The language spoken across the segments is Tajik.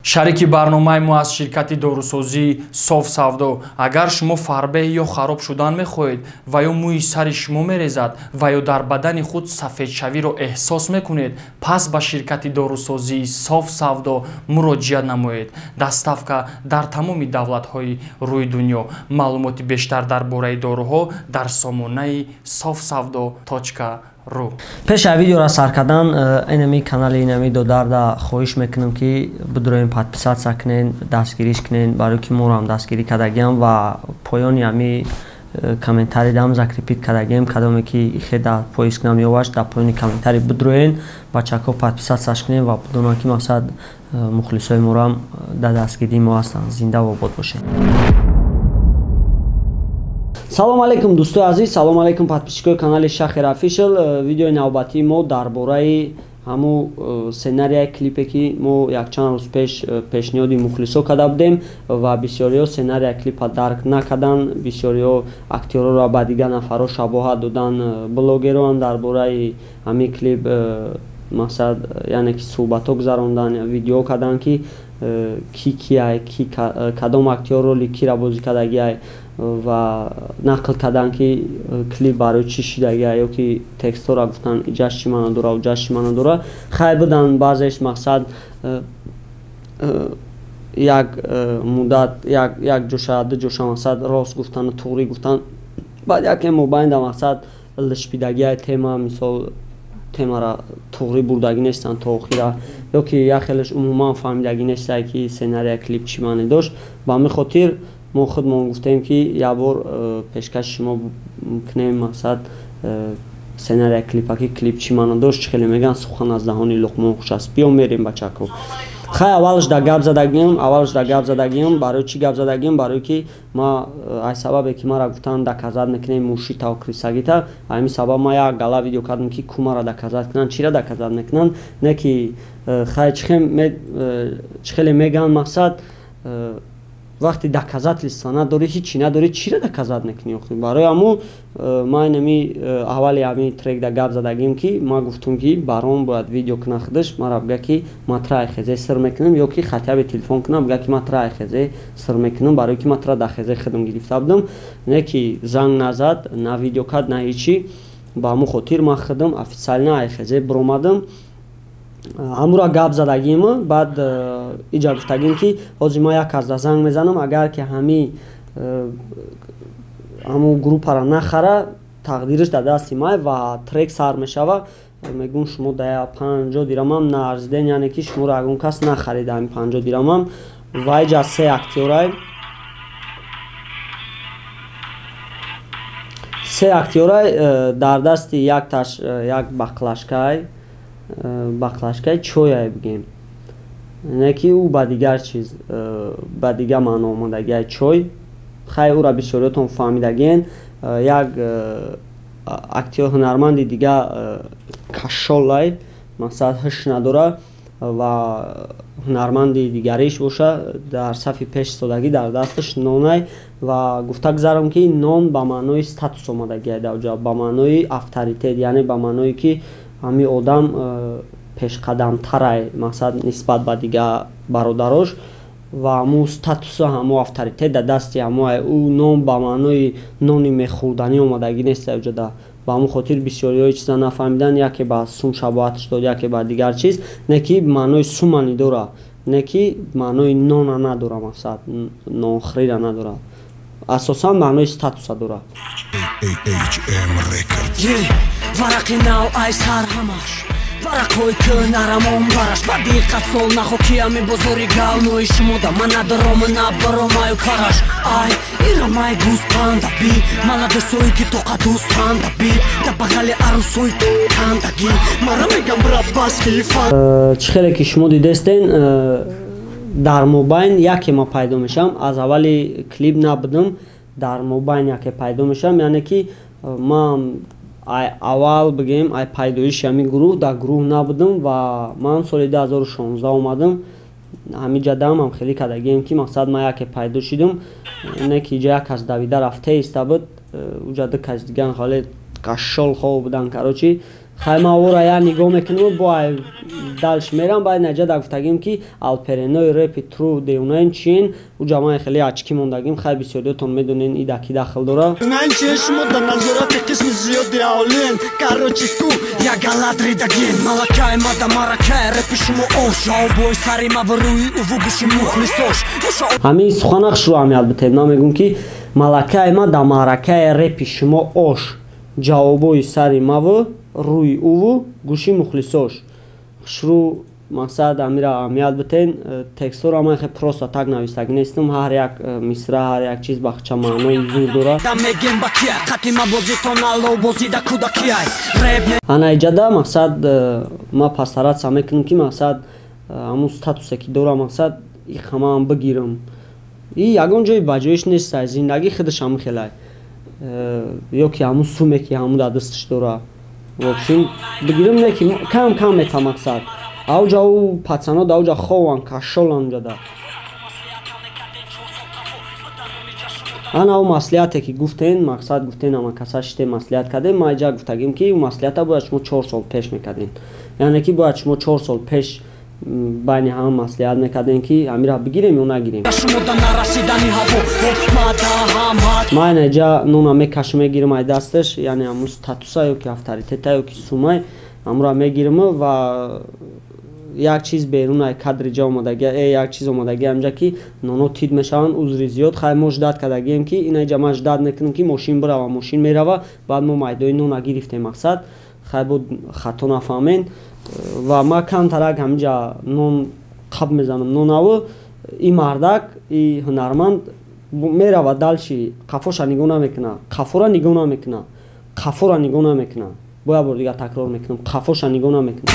Шарики барномаи мо аз ширкати дорусозии Соф Савдо. Агар шумо фарбеҳ ё хароб шудан мехоҳед ва ё мӯи сари шумо мерезад ва ё дар бадани худ сафедшавиро эҳсос мекунед, пас ба ширкати дорусозии Соф Савдо муроҷиат намоед. Доставка дар тамоми давлатҳои рӯи дунё. Маълумоти бештар дар бораи доруҳо дар сомонаи sofsavdo.ru. Пеш аз видеоро сар кардан, инами канали инами додарда хоҳиш мекунам, ки бидроем, подписаться кунен, дастгириш кунен, барои ки моро дастгирӣ кардагиам ва поёни ҳами комментарий дам закрепить кардагием. Кадоме ки ихе дар поиск намеёваш, дар поёни комментарий бидроен, бачако, подписаться ш кунен ва бидонанд, ки мақсад мухлисои морам дар дастгирии мо ҳастанд. Зинда обод бошед. Салом алейкум, дӯстои азиз, салом алейкум, подписчик ои канали Шахер Офишал. Видеои навбатии мо дар бораи ҳамун сценарияи клипе, ки мо якчанд рӯз пеш пешниҳоди мухлисо карда будем ва бисёриҳо сценарияи клипа дарк накарданд, бисёриҳо актёрҳоро ба дигар нафарҳо шабоҳат доданд, блогерҳоам дар бораи ҳамин клип мақсад, яъне ки суҳбатҳо гузаронданд, видео карданд, ки ки кияй, ки кадом актёр роли кира бозӣ кардагиай ва нақл карданд, ки клип барои чӣ шидагиай ё ки текстҳоро гуфтанд, иҷаш чӣ маъно дора, уҷаш чӣ маъно дора. Хайр, буданд баъзеш, мақсад, як муддат як ҷоша, ду ҷоша, мақсад, рост гуфтану туғрӣ гуфтан, баъд яке мобайнда, мақсад, лишпидагиай тема, мисол, темара туғрӣ бурдагӣ нестанд то охира ё ки як хелеш умуман фаҳмидагӣ нестае, ки сценария клип чӣ маъне дошт. Ба ҳамин хотир мо худмон гуфтем, ки як бор пешкаши шумо кунем, мақсад, сценария клипа, ки клип чӣ маъно дошт. Чӣ хеле мегӯянд, сухан аз даҳони Луқмон хуш аст. Биё, мерем, бачако. Хай, аввалш да гап задагиам, аввалш да гап задагиам. Барои чӣ гап задагиам? Барое ки ма аз сабабе ки мара гуфтанд, доказать мекунем мушитаву крисагита, ҳамин сабаб ма як гала видео кардам, ки ку мара доказать кунанд, чира доказать мекунанд. Не ки хай, чӣ хеле мегӯянд, мақсад, вақте доказательства надорӣ, ҳичи надорӣ, чира доказать мекунӣ охи? Барои ҳамун ман инами аввали ҳамин трекда гап задагим, ки ман гуфтум, ки барон бояд видео кунад худаш, мара бигӯяд, ки ман тра хезе сир мекунам, ё ки хотя бы телефон кунам, бигӯяд, ки ман тра хезе сир мекунам, барое ки ман тра дар хезе худам гирифта будам. Не ки занг назад, на видео кард, на ҳичи. Ба ҳамун хотир ман худам официально айхезе биромадам, ҳамура гап задагим. Баъд иҷа гуфтагим, ки ҳозир ман як казда занг мезанам, агар ки ҳами ҳамун группара нахара, тақдириш дар дасти май ва трек сар мешава. Мегӯм, шумо да 50 дирамам наарзиден, яъне ки шуморо ягон кас нахарида ҳами 50 дирамам. Ва иҷа се актёрай, се актёрай, дар дасти якташ як баклажка й, баклажка и чояй бигем, не ки ӯ ба дигар чиз, ба дигар маъно омадагиай чой. Хай, ӯра бисёриётон фаҳмидагиен. Як актёр, ҳунарманди дигар кашолай, мақсад, ҳуш надора ва ҳунарманди дигариш боша, дар сафи пеш истодагӣ, дар дасташ нонай. Ва гуфта гузарам, ки нон ба маънои статус омадагиай дар ҷо, ба маънои авторитет, яъне ба маъное ки ҳамин одам пешқадамтарай, мақсад, нисбат ба дигар бародарош ва ҳамун статусу ҳамун авторитет дар дасти ҳамоай. Ӯ нон ба маънои нони мехӯрданӣ омадагӣ нест ҷода. Ба ҳамун хотир бисёриҳои чиза нафаҳмидан, яке ба сум шабоҳатш дод, яке ба дигар чиз. Не ки маънои сумани дора, не ки маънои нона надора, мақсад, нонхӯрира надора, асосан маънои статуса дора. Варақи нав ай сар, ҳамаш варақҳои кӯнарамон бараш ба диққат сол нахо, ки ами бозори галнои шумода ман надорому набаромаю караш ай ирамай гӯспанда би мана дӯсое ки тоқа дӯстанда би да бағали арӯсои кандагӣ мара мегам брабаски. Чӣ хеле ки шумо дидестен, дар мобайн яке ма пайдо мешавам. Аз аввали клип набудам, дар мобайн яке пайдо мешавам, яъне ки ман аввал, бигем, ай пайдоиши ҳамин гурӯҳ дар гурӯҳ набудам ва ман соли 2016 омадам. Ҳамин ҷадамам хеле кардагием, ки мақсад, ман яке пайдо шидам, не ки иҷа як кас давида рафта иста буд, уҷа ду кас диган ҳоле кашол хоб будан, короче. Хай ма ора я нигоҳ мекунам, бо дальше мерам. Баъд наҷа да гуфтагим, ки алперенои репи тру деунаин чин у ҷамои хеле ачки мондагим. Хай, бисёриётон медонен, и даки дахл дора. Шумо дар назорати қисми зиёди аолин. Короче, ку я галадридагин малакай мада маракай репи шумо ош жавобои сари ма рӯи уву гӯши мухлисош. Ҳамин сухана хушрӯ аҳамият битем. Ман мегӯм, ки малакаи ма да маъракаи репи шумо ош, ҷавобои сари маву рӯи уву гӯши мухлисош. Хушрӯ, мақсад, амира аҳамият битен. Текстҳоро ман хе просто так навистагӣ нестам. Ҳар як мисра, ҳар як чиз бахча маънои зур дора. Ана иҷада, мақсад, ма постараться мекунам, ки, мақсад, ҳамун статусе ки дора, мақсад, и хамаам бигирам. И ягон ҷои баҷоиш нестай, зиндагӣ худаш ҳамин хелай, ё ки ҳамун суме ки ҳамун дар дасташ дора, вообщем, бигирам, не ки кам кам мета. Мақсад, ауҷа ӯ пацано да ауҷа хован, кашолан уҷада. Ана ӯ маслиҳате ки гуфтен, мақсад, гуфтен, ама каса шите маслиҳат кардем. Ма иҷа гуфтагим, ки ӯ маслиҳата бояд шумо 4 сол пеш мекардем, яъне ки бояд шумо 4 сол пеш байни ҳама маслиҳат мекардем, ки ҳамира бигирем ё нагирем. Ман инаҷа нона мекашам, мегирам ай дасташ, яъне ҳамун статуса ё ки авторитета ё ки сумай ҳамура мегирам. Ва як чиз берун ай кадри ҷа омадаги, як чиз омадаги ҳамҷа, ки ноно тид мешаванд, узри зиёд. Хай, мо ждать кардагием, ки инаҷа ман ждать мекунам, ки мошин бирава, мошин мерава. Баъд мо майдои нона гирифтем. Мақсад, хай, буд, хато нафаҳмен. Ва ма камтарак ҳаминҷа нон қаб мезанам, нонаву и мардак, и ҳунарманд мерава дальше, қафоша нигоҳ намекуна, қафора нигоҳ намекуна, қафора нигоҳ намекуна. Бо як бор дигар такрор мекунам, қафоша нигоҳ намекуна.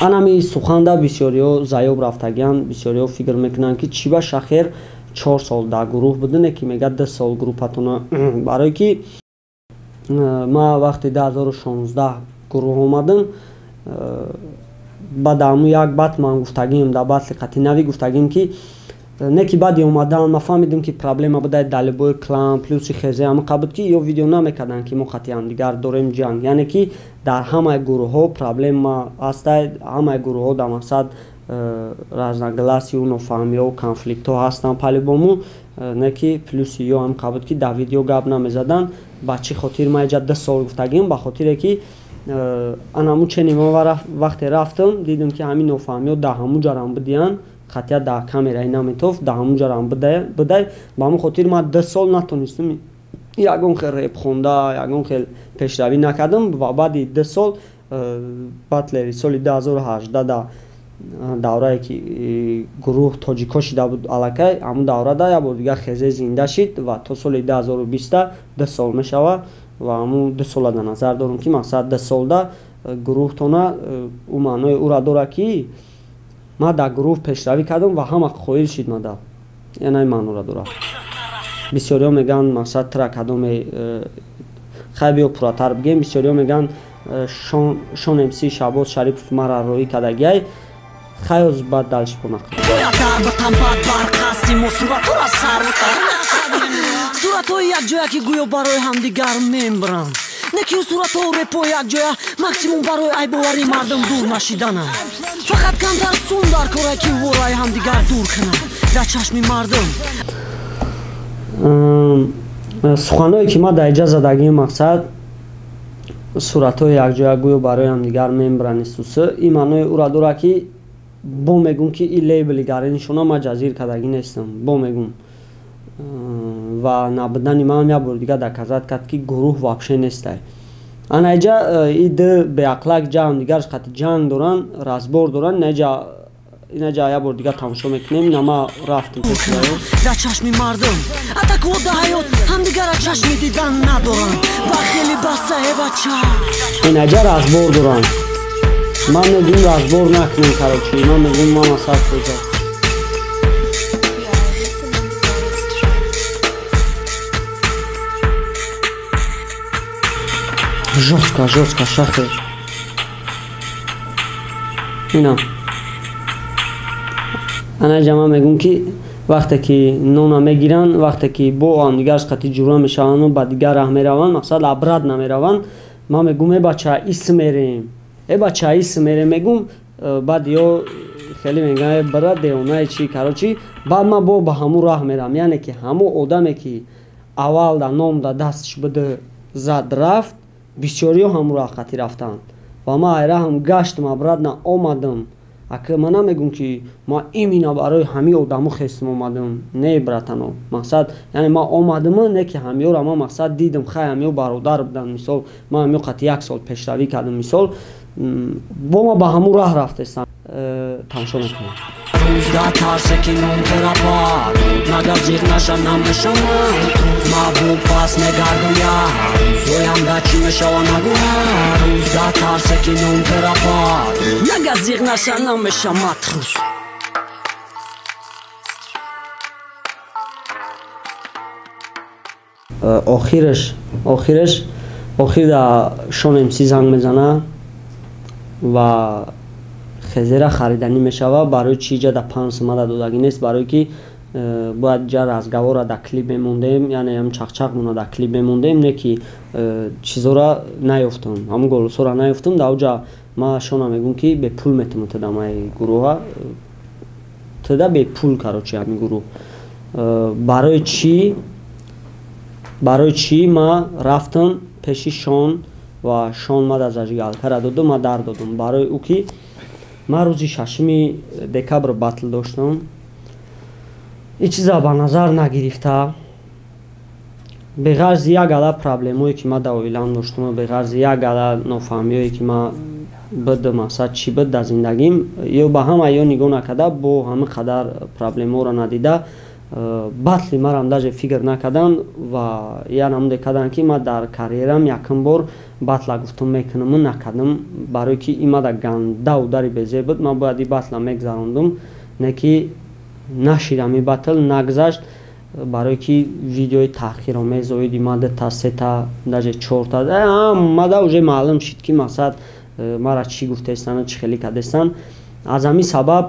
Анами суханда бисёриҳо заёб рафтагианд. Бисёриҳо фикр мекунанд, ки чӣ ба Шахер 4 сол дар гурӯҳ будане, ки мега 2 сол группатона. Барое ки ма вақти 2016 гурӯҳ омадам, баъд ҳамун як бат ман гуфтагим, дар батли қатинави гуфтагим, ки не ки баъди омадан ма фаҳмидем, ки проблема буда далибои клан плюси хезе ҳамақа буд, ки ё видео намекарданд, ки мо қати ҳамдигар дорем ҷанг. Яъне ки дар ҳамаи гурӯҳҳо проблема ҳастай, ҳамаи гурӯҳҳо дар, мақсад, разногласию нофаҳмиҳо, конфликтҳо ҳастанд по-любому. Не ки плюси ё ҳамқа буд, ки дар видео гап намезаданд. Ба чӣ хотир ма иҷа 2 сол гуфтагим? Ба хотире ки анамун чени ма вақте рафтам, дидам, ки ҳамин нофаҳмиҳо дар ҳамун ҷарам будиянд, хатия дар камераи наметофт, дар ҳамун ҷарам будай. Ба ҳамон хотир ман 2 сол натонистам ягон хел реп хонда, ягон хел пешравӣ накардам. Ва баъди 2 сол батлери соли 2018, да даврае ки гурӯҳ тоҷикҳо шида буд аллакай, ҳамун даврада як бор дигар хезе зинда шид ва то соли 2020 2 сол мешавад. Ва ҳамун 2 сола дар назар дорам, ки, мақсад, 2 солда гурӯҳтона ӯ маънои ӯра дорад, ки ман дар гурӯҳ пешравӣ кардам ва ҳама қоил шид мада, яъне ин маънора дорад. Бисёриҳо мегӯянд, мақсад, тра кадоме. Хай, биё пурратар бигем. Бисёриҳо мегӯянд, Шон МС Шаҳбоз Шарипов мара роҳӣ кардагиай. Хай, оз баъд дальше понақл. Суратҳои якҷоя, ки гӯё барои ҳамдигар мембранд, не ки суратҳо репои якҷоя максимум барои айбоварии мардум дур нашидананд. Фақат камтар сум дар коре, ки вораи ҳамдигар дур кунанд дар чашми мардум. Суханҳое ки ман дар иҷа задагим, мақсад, суратҳои якҷоя гӯё барои ҳамдигар мембранд исусы, ин маънои ӯра дорад, ки бо мегӯм, ки ин лейбли гаринишона ман ҷазир кардагӣ нестам. Бо мегӯм, ва набудани манам як бори дигар доказать кард, ки гурӯҳ вообще нестай. Ана иҷа и ду беақлак ҷа ҳамдигарш қати ҷанг доранд, разбор доранд. Инаҷа як бор дигар тамошо мекунем. Ина ма рафтем. Дар чашми мардум атако да ҳаёт ҳамдигара чашми дидан надоранд ва хеле басае, бача. Инаҷа разбор доранд. Ман мегӯм, разбор накунем. Короче, ман мегӯм, ман асар фоза. Жёстко, жёстко, шахер. Ина, ана ҷама мегӯм, ки Вақте ки нона мегиранд, вақте ки бо ҳамдигараш қати ҷура мешаванду ба дигар раҳ мераванд, мақсад обратно мераванд. Ман мегӯм э бача ис мерем, э бача ис мерем, мегӯм. Баъд ё хеле мегӯям э бара девонаи чи, короче. Баъд ман бо ба ҳамун раҳ мерам, яъне ки ҳамун одаме ки аввал да ном да дасташ бида зад рафт, бисёриҳо ҳамун раҳ қати рафтанд ва ман ай раҳам гаштам, обратно омадам. Ака ман намегӯм ки ман именно барои ҳамин одамо хестам омадам, не братано, мақсад яъне ман омадам, не ки ҳамиёра ман мақсад дидам, хай ҳамиё бародар буданд, мисол ман ҳамиё қати як сол пешравӣ кардам, мисол бо ман ба ҳамун раҳ рафтестам. Тамошо мекунам. Рӯз да тарсе ки ном терапар нагазиқ наша намешавам, маҳбуб пас мегардам як рӯзоям да чӣ мешава нагӯям. Рӯз да тарсе ки ном терапар нагазиқ наша намешам матрус. Охираш охир да Шон МС занг мезана ва хезера хариданӣ мешава. Барои чи иҷа да 5 сумада додагӣ нест? Барое ки бояд ҷа разговора да клип мемондем, яъне ҳам чақчақ мона да клип мемондем, не ки чизора наёфтам, ҳамун голосора наёфтам. Да оҷа ма Шона мегӯм ки бепул метавонам тада май гурӯҳа тада бепул, короче, ҳамин гурӯҳ. Барои чӣ ма рафтам пеши Шон ва Шон ма да зажигалкара доду, ма дар додум барои ӯ ки ман рӯзи 6 декабр батл доштам. Ин чиза ба назар нагирифта, беғарзи як ала проблемое ки ман дар оилам доштам, беғарзи як ала нофаҳмиое ки ман буд, мақсад чӣ буд дар зиндагим, ё ба ҳама ё нигоҳ накарда, бо ҳама қадар проблемаҳоро надида, батли марам даже фикр накардам ва я намуде кардам ки ман дар карьерам якум бор батла гуфтум мекунаму накардам, барое ки ин мада ганда удари безеб буд. Ман бояд ин батла мегзарондум, не ки нашидам, ин батл нагзашт, барое ки видеои таъхиромез оиди ма дута, сета, даже чорта мада уже маълум шид ки мақсад мара чӣ гуфтаистану чӣ хеле кардастан. Аз ҳамин сабаб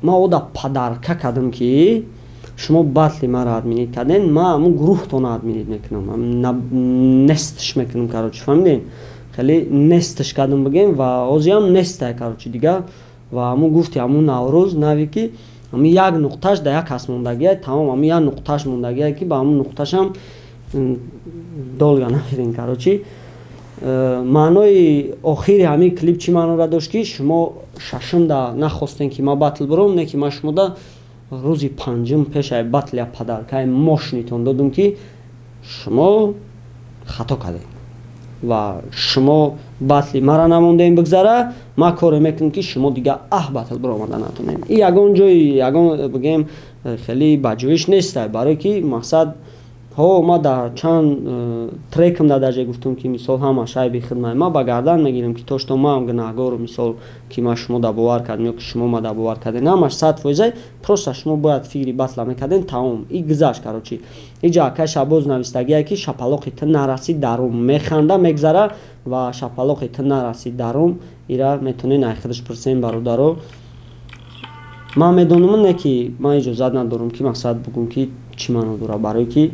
ман ода падарка кардам ки шумо батли маро админит карден, ман ҳамун гурӯҳтонро админит мекунам, нестш мекунам, короче, фаҳмидем? Хеле нестш кардам бигем ва ҳозиам нестай, короче, дига. Ва ҳамун гуфти ҳамун Наврӯз нави ки ҳамин як нуқташ да як кас мондагия, тамом, ҳамин як нуқташ мондагия ки ба ҳамун нуқташам долга намерем, короче. Маънои охири ҳамин клип чӣ маънора дошт ки шумо шашумда нахостем ки ман батл буром, не ки ман шумода рӯзи панҷум пешаи батля падаркаи мошинитон додум ки шумо хато кардед ва шумо батли мара намондем бигзара, ман коре мекунам ки шумо дига аҳ батл биромада натонем. И ягон ҷои ягон бигем хеле баҷоиш нестай, барое ки мақсад ҳо ма дар чанд трекам да даже гуфтум ки мисол ҳама шайби хидмай ма ба гардан мегирам ки то што маам гунаҳгору, мисол ки ма шумо да бовар кардем ё ки шумо ма да бовар кардем, ҳамаш 100%. Просто шумо бояд фикри батла мекардем, тамом, и гузашт, короче. Иҷа акай Шабоз навистагие ки шапалоқи ту нарасид дарум, механда мегзара ва шапалоқи ту нарасид дарум, ира метонен ай худаш пурсем бародаро. Ман медонам не ки ман иҷозат надорам ки мақсад бугум ки чӣ маъно дора, барое ки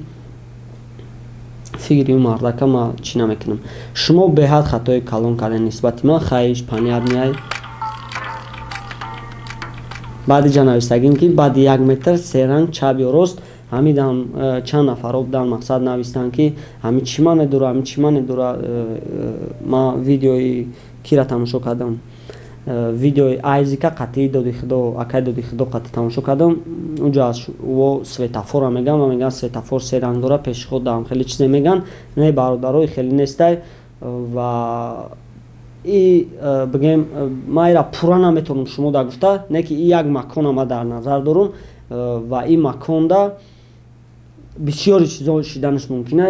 фикри мардака ма чӣ намекунам. Шумо беҳад хатои калон кардем нисбати ман, хаиш паният. Баъди ҷа навистагим ки баъди як метр серанг чап ё рост, ҳамидам чанд нафаро будан мақсад навистанд ки ҳами чӣ мане дора, ҳами чӣ мане дора. Ман видеои кира тамошо кардам, видеои Айзика қатъии доди худо, акай доди худо қатъи тамошо кардам. Унҷо аз во светофора меган ва меган светофор се ранг дора, пешход даам хеле чизе меган. Не бародарои хеле нестай ва и бигем ман ира пурра наметавонам шумо да гуфта, не ки и як макона ма дар назар дорум ва ин маконда бисёри чизо шиданаш мумкин.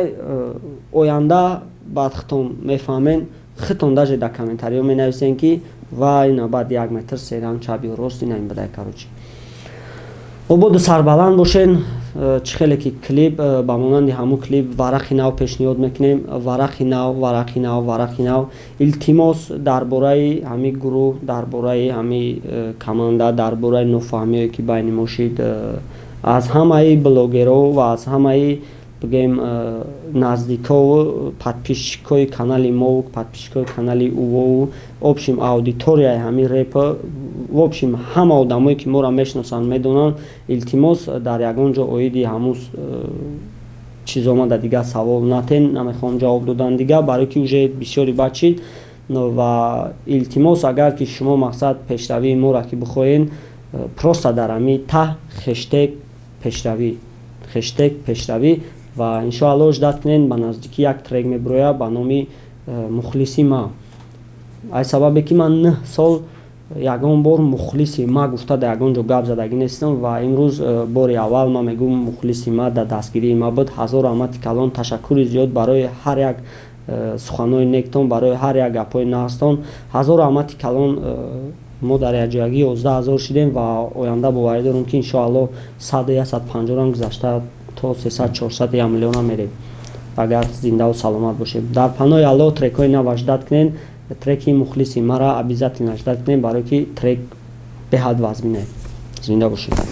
Оянда баъд хитон мефаҳмен, хитон даже дар комментариҳо менависен ки ва ина баъд як метр серанг чап ё рост, ина ин бадай, короче. Ободу сарбаланд бошен. Чӣ хеле ки клип ба монанди ҳамун клип варақи нав пешниҳод мекунем, варақи нав, варақи нав, варақи нав. Илтимос дар бораи ҳамин гурӯҳ, дар бораи ҳамин команда, дар бораи нофаҳмиҳое ки байни мо шид, Аз ҳамаи блогеров ва аз ҳамаи, бигем, наздикову подписчикои канали мову подписчикои канали увову, общем, аудиторияи ҳамин реп, в общем, ҳама одамое, ки моро мешиносанд, медонанд, илтимос, дар ягон ҷо оиди ҳамун чиз омада дигар савол натен. Намехоҳам ҷавоб додан дигар, барое ки уже бисёри бачид. Ва илтимос, агар ки шумо, мақсад, пешравии моро ки бихоҳен, просто дар ҳами таҳ #пешравӣ, #пешравӣ. Ва иншоалло, ждать кунен, ба наздикӣ як трек мебирояд ба номи «Мухлиси ма». Ай сабабе ки ман 9 сол ягон бор «мухлиси ма» гуфта дар ягон ҷо гап задагӣ нестам ва имрӯз бори аввал ман мегӯм: мухлиси ма дар дастгирии ма буд. Ҳазор раҳмати калон, ташаккури зиёд барои ҳар як суханҳои нектон, барои ҳар як гапҳои нағзтон. Ҳазор раҳмати калон. Мо дар якҷоягӣ 11 000 шудем ва оянда боварӣ дорем, ки иншоалло саду 150-рам гузашта то 300, 400, 1 миллионам мерем, агар зиндаву саломат бошем. Дар паноҳи Аллоҳ. Трекҳои нава ждать кунен, треки «Мухлиси мара» обязательно ждать кунем, барое ки трек беҳад вазмине. Зинда бошед.